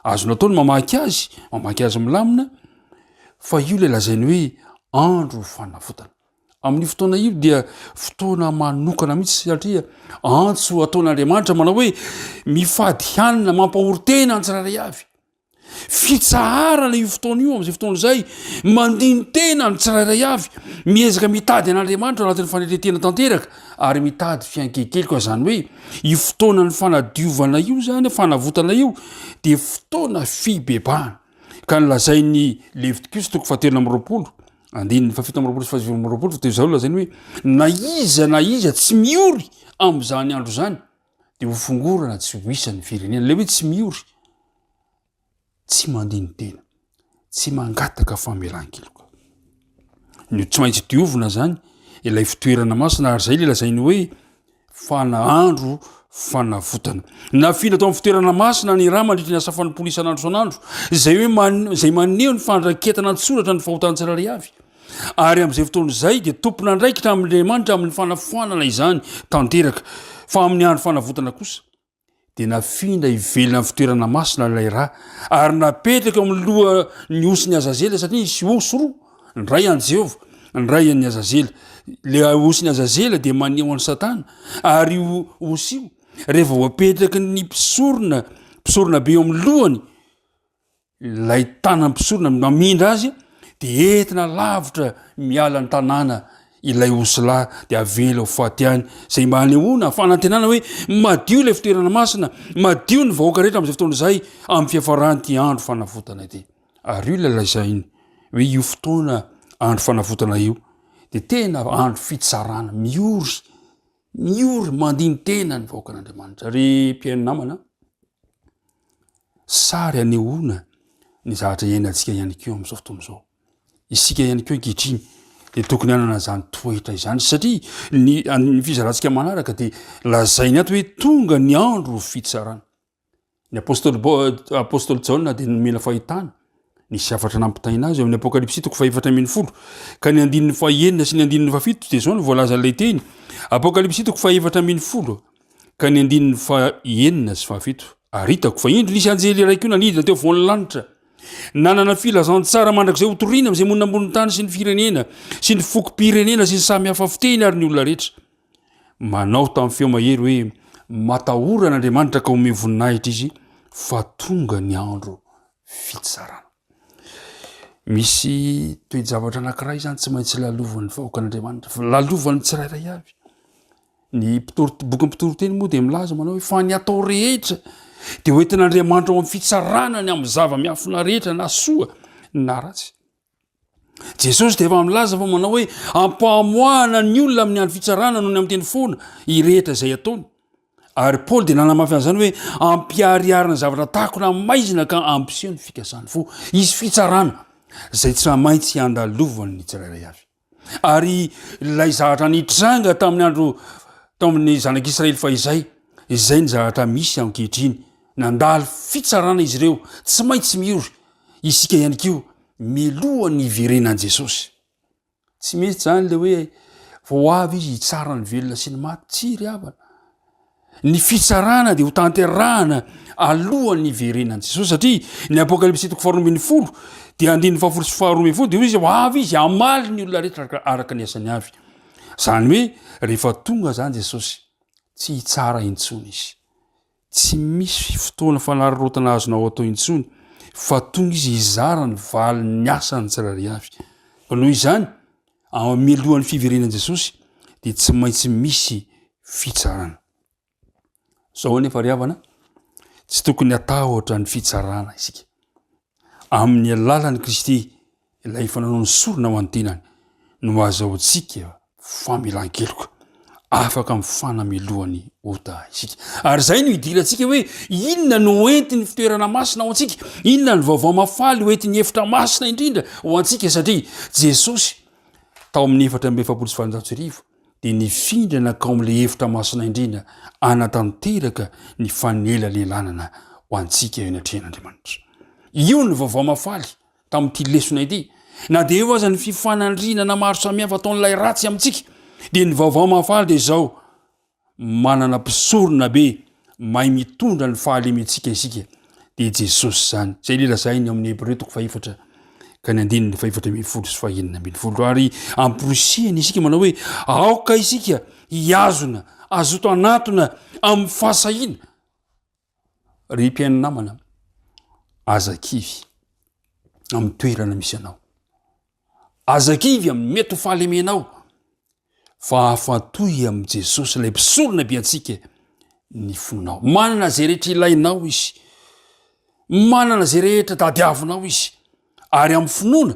H: Azonao atao ny mamaky azy, mamaky azy milamina, fa io ilay lazainy hoe andro fanavotana. Amin'io fotoana io dia fotoana manokana mihitsy satria antso ataon'Andriamanitra manao hoe mifady hanina mampahory tena ny tsirairay avy. Fitsaharana io fotoana io amin'izay fotoana izay, mandini-tena ny tsirairay avy, miezaka mitady an'Andriamanitra ao anatin'ny fanetren-tena tanteraka ary mitady fiankekeloka, izany hoe io fotoanan'ny fanadiovana io izany, fanavotana io dia fotoana fibebahana. Ka ny lazain'ny Levitikosy toko fahatelo amby 20, andininy faha-27 sy faha-29 dia izao lazainy hoe na iza na iza tsy miory amin'izany andro izany dia ho fongorana tsy ho isan'ny firenena. Ilay hoe tsy miory, tsy mandini-tena, tsy mangataka famelan-keloka. Ny tsy maintsy diovina zany ilay fitoerana masina ary zay le lazainy hoe fanaandro fanavotana. Nafindra tao amin'ny fitoerana masina ny ra mandritry ny asa fanompoana isan'andro isan'andro, izay hoe man- izay maneho ny fandraketana an-tsoratra ny fahotan'ny tsirairay avy. Ary amin'izay fotoana izay dia tompon'andraikitra amin'Andriamanitra amin'ny fanafoanana izany tanteraka. Fa amin'ny andro fanavotana kosa dia nafindra ivelan'ny fitoerana masina ilay ra ary napetraka eo amin'ny lohan'ny osin'i Azazela satria nisy osy roa, ny iray an'i Jehovah, ny iray an'i Azazela. Ilay osin'i Azazela dia maneho an'i Satana ary io osy io rehefa voapetraky ny mpisorona, mpisorona be eo amin'ny lohany Ilay tanan'ny mpisorona mamindra azy dia entina lavitra miala ny tanàna ilay osilahy dia avela ho faty any, izay mba hanehoana fanantenana hoe madio ilay fitoerana masina, madio ny vahoaka rehetra amin'izay fotoana izay amin'ny fiafaran'ity andro fanavotana ity. Ary io ilay lazainy hoe io fotoana andro fanavotana io dia tena andro fitsarana miory, miory mandini-tena ny vahoakan'Andriamanitra. Ry mpihaino namana, Sary anehoana ny zavatra iainantsika ihany koa amin'izao fotoana izao. Isika ihany koa ankehitriny dia tokony hanana izany toetra izany satria ny ny fizarantsika manaraka dia lazainy ato hoe tonga ny andro fitsarana. Ny apostoly apostoly Jaona dia nomena fahitana nisy hafatra nampitaina azy eo amin'ny Apokalypsy toko fahefatra ambin'ny folo ka ny andininy fahenina sy ny andininy fahafito dia izao no voalazan'ilay teny. Apokalypsy toko fahefatra ambin'ny folo ka ny andininy fahenina sy fahafito. Ary hitako fa indro nisy anjely iray koa nanidina teo afovoan'ny lanitra. Nanana filazantsara mandrakizay hotorina amin'izay monina ambonin'ny tany sy ny firenena sy ny fokom-pirenena sy ny samy hafa fiteny ary ny olona rehetra. Manao tamin'ny feo mahery hoe, Matahora an'Andriamanitra ka omeo voninahitra izy, fa tonga ny andro fitsarana. Misy toe-javatra anankiray izany tsy maintsy lalovan'ny vahoakan'Andriamanitra, lalovan'ny tsirairay avy. Ny mpitory bokin'ny mpitoriteny moa dia milaza manao hoe fa ny atao rehetra dia hoentin'Andriamanitra ao amin'ny fitsarana ny amin'ny zava-miafina rehetra na soa na ratsy. Jesosy dia efa milaza fa manao hoe ampamoahana ny olona amin'ny andro fitsarana noho ny amin'ny teny foana irehetra izay ataony. Ary Paoly dia nanamafy an'izany hoe ampiharihary ny zavatra takona maizina ka ampiseho ny fikasan'ny fo. Hisy fitsarana izay tsy maintsy handalovan'ny tsirairay avy. Ary ilay zavatra nitranga tamin'ny andro tao amin'ny zanak'Israely fahizay, izay ny zavatra misy ankehitriny. Nandalo fitsarana izy ireo, tsy maintsy miory. Isika ihany koa, milohan'ny hiverenan'i Jesosy. Tsy mety izany ilay hoe vao avy izy hitsara ny velona sy ny maty. Tsia ry havana. Ny fitsarana dia ho tanterahana alohan'ny hiverenan'i Jesosy satria ny Apokalypsy toko faharoa 12 dia andininy fahafolo sy faharoa ambin'ny folo dia hoy izy ho avy izy hamaly ny olona rehetra araka ny asany avy. Izany hoe rehefa tonga izany Jesosy tsy hitsara intsony izy. Tsy misy fotoana fanararaotana azonao atao intsony fa tonga izy hizara ny valin'ny asan'ny tsirairay avy. Noho izany, mialohan'ny fiverenan'i Jesosy dia tsy maintsy misy fitsarana. Zao anefa ry havana, tsy tokony hatahotra ny fitsarana isika. Amin'ny alalan'i Kristy ilay efa nanao ny sorona ho an'ny tenany no azahoantsika famelan-keloka, afaka amin'ny fanamelohan'ny ota isika. Ary izay no idirantsika hoe inona no entin'ny fitoerana masina ho antsika, inona ny vaovao mahafaly ho entin'ny efitra masina indrindra ho antsika, satria Jesosy tao amin'ny 1844 dia nifindra nankao amin'ilay efitra masina indrindra hanatanteraka ny fanelanelanana ho antsika eo anatrehan'Andriamanitra. Io ny vaovao mahafaly tamin'ity lesona ity. Na dia eo aza ny fifanandrinana maro samihafa ataon'ilay ratsy amintsika, dia ny vaovao mahafaly dia izao, manana mpisorona be mahay mitondra ny fahalementsika isika, dia Jesosy izany. Izay ilay lazainy ao amin'ny Hebreo toko fahefatra ka ny andininy fahefatra 14 sy fahenina ambin'ny folo. Ary amporisihana isika manao hoe aoka isika hihazona, hazoto hanatona amin'ny fahasahiana. Ry mpihaino namana, aza kivy amin'ny toerana misy anao. Aza kivy amin'ny mety ho fahalemenao fa afantohy amin'i Jesosy ilay mpisorona be antsika ny fonao. Manana izay rehetra ilainao izy. Manana izay rehetra tadiavinao izy. Ary amin'ny finoana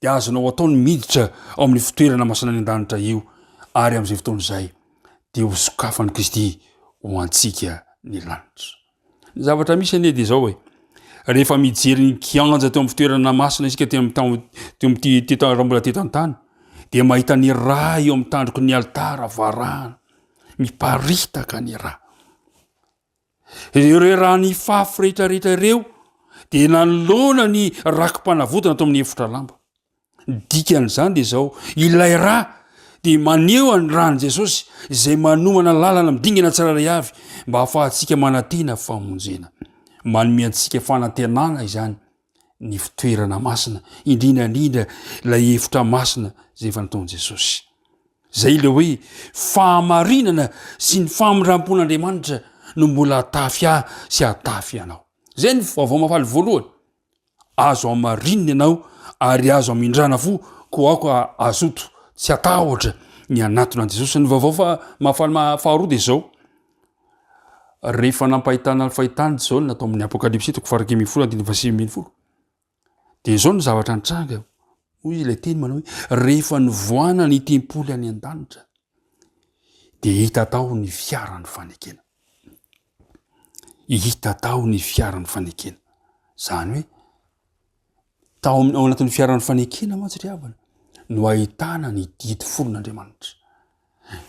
H: dia azonao atao ny miditra ao amin'ny fitoerana masina any an-danitra io ary amin'izay fotoana izay dia ho sokafan'i Kristy ho antsika ny lanitra. Ny zavatra misy anie dia izao e, rehefa mijery ny kianja teo amin'ny fitoerana masina isika teo amin'ny teo amin'ity teto raha mbola teto an-tany dia mahita ny rà eo amin'ny tandroky ny alitara varahana, miparitaka ny rà. Ireo rà nifafy rehetrarehetra ireo dia nanoloana ny raki-panavotana tao amin'ny efitra lamba. Ny dikan'izany dia izao, ilay rà dia maneho ny ràn'i Jesosy izay manomana lalana amin'ny dingana tsirairay avy mba hahafahantsika manantena famonjena. Manome antsika fanantenana izany ny fitoerana masina, indrindra indrindra ilay efitra masina izay efa nataon'i Jesosy. Izay ilay hoe fahamarinana sy ny famindram-pon'Andriamanitra no mbola hatafy ahy sy hatafy anao. Izay ny vaovao mahafaly voalohany. Azo hamarinina ianao ary azo hamindrana fo, koa aoka hazoto tsy hatahotra ny hanatona an'i Jesosy. Ny vaovao fa mahafaly faharoa dia izao, rehefa nampahitana ny fahitany Jaona tao amin'ny Apokalypsy toko faha 11 andininy faha 19, dia izao ny zavatra nitranga, hoy ilay teny manao hoe rehefa nivoana ny tempoly any an-danitra dia hita tao ny fiaran'ny fanekena. Hita tao ny fiaran'ny fanekena. Izany hoe tao amin'ny ao anatin'ny fiaran'ny fanekena mantsy ry havana no ahitana ny didy folon'Andriamanitra.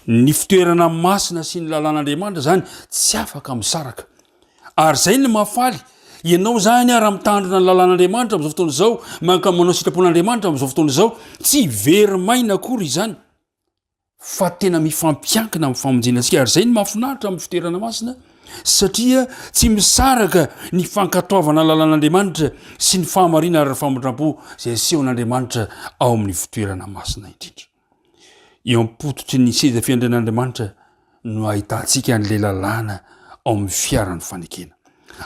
H: Ny fitoerana masina sy ny lalàn'Andriamanitra izany tsy afaka misaraka. Ary izay no mahafaly. Ianao izany ary mitandrina ny lalàn'Andriamanitra amin'izao fotoana izao, manka manao sitrapon'Andriamanitra amin'izao fotoana izao, tsy very maina akory izany. Fa tena mifampiankina amin'ny famonjena antsika. Ary izay no mahafinaritra amin'ny fitoerana masina. Satria tsy misaraka ny fankatoavana ny lalàn'Andriamanitra sy ny fahamarinana ary ny famindram-po izay asehon'Andriamanitra ao amin'ny fitoerana masina indrindra. Eo am-pototry ny seza fiandrian'Andriamanitra no ahitantsika an'ilay lalàna ao amin'ny fiaran'ny fanekena.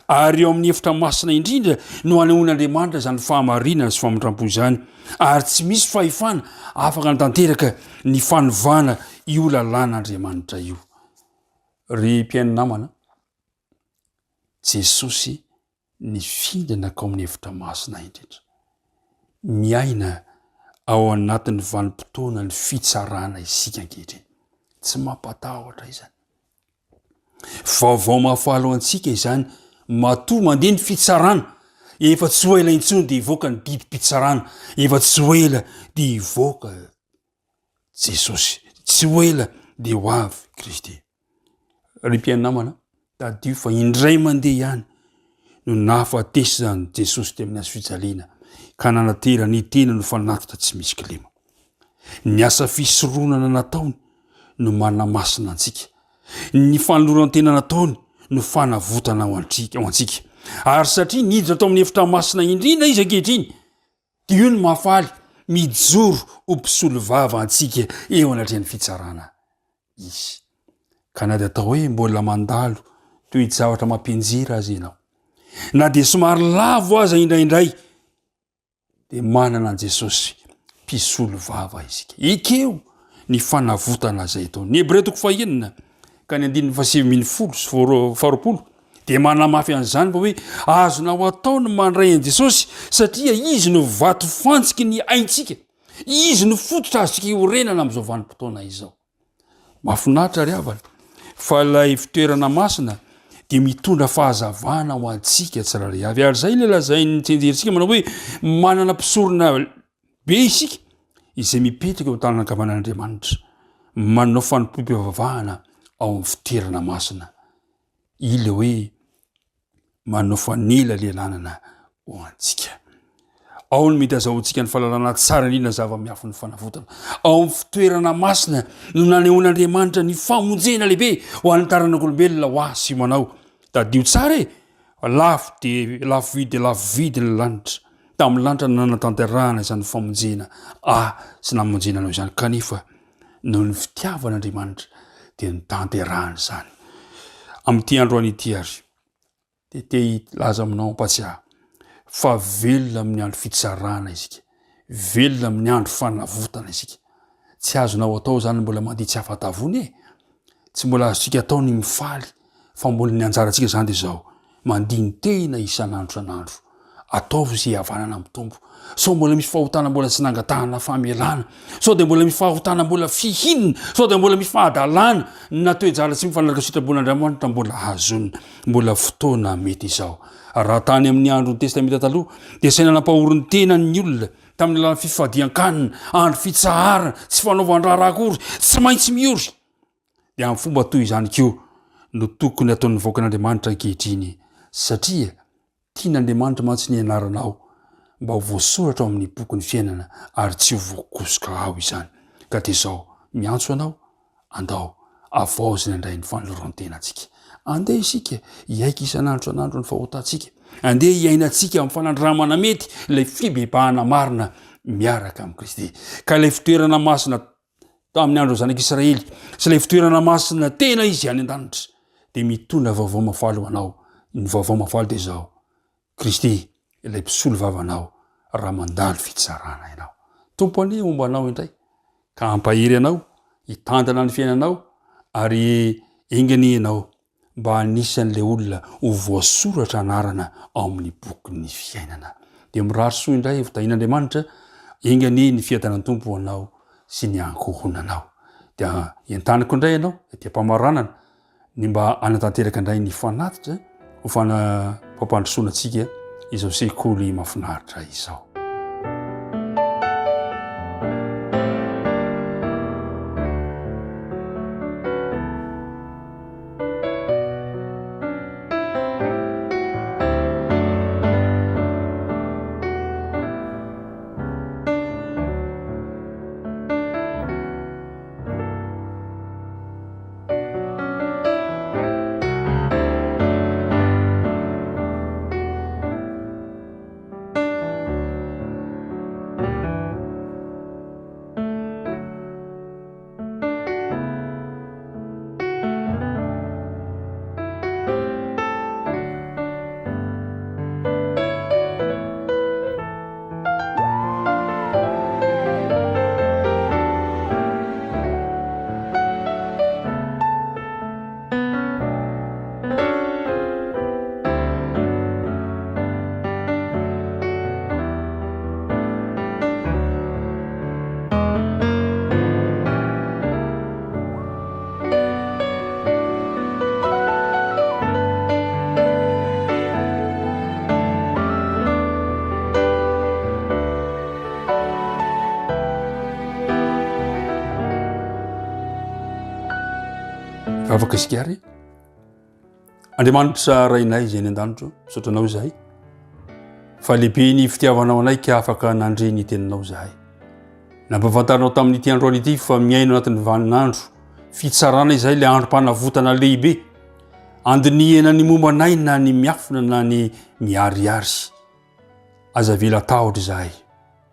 H: Ary eo amin'ny efitra masina indrindra no anehoan'Andriamanitra izany fahamarinana sy famindram-po izany, ary tsy misy fahefana afaka hanatanteraka ny fanovana io lalàn'Andriamanitra io. Ry mpihaino namana, Jesosy nifindra nankao amin'ny efitra masina indrindra. Miaina ao anatin'ny vanim-potoanan'ny fitsarana isika ankehitriny. Tsy mampatahotra izany. Vaovao mahafaly ho antsika izany, matoa mandeha ny fitsarana, efa tsy ho ela intsony dia hivoaka ny didim-pitsarana, efa tsy ho ela dia hivoaka Jesosy. Tsy ho ela dia ho avy Kristy. Ry mpihaino namana, tadidio fa indray mandeha ihany no nahafatesana Jesosy teo amin'ny hazo fijaliana ka nanaterany ny tenany ho fanatitra tsy misy kilema. Ny asa fisoronana nataony no manamasina antsika. Ny fanoloran-tena nataony no fanavotana ho antsika. Ary satria niditra tao amin'ny efitra masina indrindra izy ankehitriny, Dia io no mahafaly mijoro ho mpisolovava antsika eo anatrehan'ny fitsarana izy. Ka na dia atao hoe mbola mandalo toe-javatra mampianjera aza ianao, na dia somary lavo aza indraindray, dia manana an'i Jesosy mpisolovava isika. Ekeo ny fanavotana izay ataony. Ny Hebreo toko fahenina ka ny andininy fahasivy ambin'ny folo sy faharoapolo dia manamafy an'izany fa hoe azonao atao ny mandray an'i Jesosy satria izy no vato fantsiky ny aintsika. Izy no fototra azontsika iorenana amin'izao vanim-potoana izao. Mahafinaritra ry havana fa ilay fitoerana masina dia mitondra fahazavana ho antsika tsirairay avy. Ary izay ilay lazain'ny tsenjerintsika manao hoe manana mpisorona be isika izay mipetraka eo an-tanana ankavanan'Andriamanitra, manao fanompoam-pivavahana ao amin'ny fitoerana masina. Ilay hoe manao fanelanelanana ho antsika. Ao no mety azahoantsika ny fahalalana tsara indrindra ny zava-miafin'ny fanavotana. Ao amin'ny fitoerana masina no nanehoan'Andriamanitra ny famonjena lehibe ho an'ny taranak'olombelona ho ahy sy ho anao. Tadidio tsara e! Lafo dia lafo vidy dia lafo vidy ny lanitra. Tamin'ny lanitra no nanatanterahana izany famonjena ahy sy namonjena anao izany. Kanefa noho ny fitiavan'Andriamanitra dia notanterahany izany. Amin'ity androany ity ary dia te hilaza aminao hampatsiahy fa velona amin'ny andro fitsarana isika, velona amin'ny andro fanavotana isika. Tsy azonao atao izany mbola mandia tsy afa-tavony e. Tsy mbola azontsika atao ny mifaly fa mbola ny anjarantsika izany dia izao, mandini-tena isan'andro isan'andro. Ataovy izay hihavanana amin'ny Tompo. Sao mbola misy fahotana mbola tsy nangatahana famelana. Sao dia mbola misy fahotana mbola fihinina. Sao dia mbola misy fahadalana na toe-javatra tsy mifanaraka sitrapon'Andriamanitra mbola hazonina. Mbola fotoana mety izao. Raha tany amin'ny andron'ny Testamenta Taloha dia saina nampahory ny tenany ny olona tamin'ny alalan'ny fifadian-kanina, andro fitsaharana, tsy fanaovan-draharaha akory, tsy maintsy miory. Dia amin'ny fomba toy izany koa no tokony hataon'ny vahoakan'Andriamanitra ankehitriny satria Tian'Andriamanitra mantsy ny anaranao mba ho voasoratra ao amin'ny bokin'ny fiainana ary tsy ho voakosoka ao izany. Ka dia izao, miantso anao, andao havaozina indray ny fanoloran-tenantsika. Andeha isika hiaiky isan'andro isan'andro ny fahotantsika. Andeha hiainantsika amin'ny fanandramana mety ilay fibebahana marina miaraka amin'i Kristy. Ka ilay fitoerana masina tamin'ny andron'ny zanak'Israely sy ilay fitoerana masina tena izy any an-danitra dia mitondra vaovao mahafaly ho anao. Ny vaovao mahafaly dia izao, Kristy ilay mpisolo vavanao raha mandalo fitsarana ianao. Tompo anie homba anao indray ka hampahery anao, hitantana ny fiainanao ary enga anie ianao mba anisan'ilay olona ho voasoratra anarana ao amin'ny bokin'ny fiainana. Dia mirary soa indray ho tahian'Andriamanitra, enga anie ny fiadanan'ny Tompo ho anao sy ny ankohonanao. Dia entaniko indray ianao, ety am-pamaranana, ny mba hanatanteraka indray ny fanatitra ho fampandrosoana antsika izao sekoly mahafinaritra izao. Hivavaka isika ary. Andriamanitra Rainay izay any an-danitra, misaotra Anao izahay fa lehibe ny fitiavanao anay ka afaka nandre ny teninao izahay. Nampahafantarinao tamin'ity androany ity fa miaina anatin'ny vaninandro fitsarana izahay, ilay androm-panavotana lehibe. Andinihana ny momba anay na ny miafina na ny miharihary. Aza avela tahotra izahay.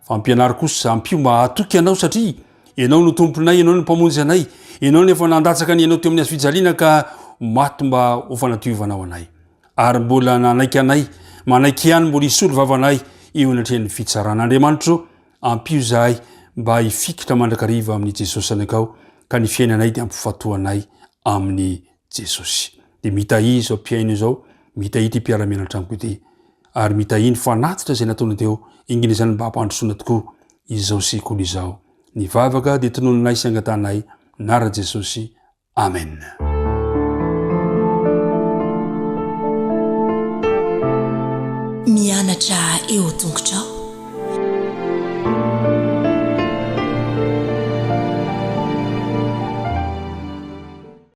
H: Fa ampianaro kosa, ampio mba hahatoky Anao satria Ianao no Tomponay, Ianao no Mpamonjy anay, Ianao no efa nandatsaka ny Ainao teo amin'ny hazofijaliana ka maty mba ho fanadiovanao anay. Ary mbola nanaiky anay, manaiky ihany mbola hisolo vava anay eo anatrehan'ny fitsarana. Andriamanitro, ampio izahay mba hifikitra mandrakariva amin'i Jesosy Zanakao ka ny fiainanay dia ampifatohanay amin'i Jesosy. Dia mitahia izao mpihaino izao, mitahia ity mpiara-mianatra amiko ity, ary mitahia ny fanatitra izay nataony teo, ingina izany mba hampandrosoana tokoa izao sekoly izao. Ny vavaka dia tononinay sy angatahanay, Nara Jesosy. Amen.
B: Mianatra eo tongotrao.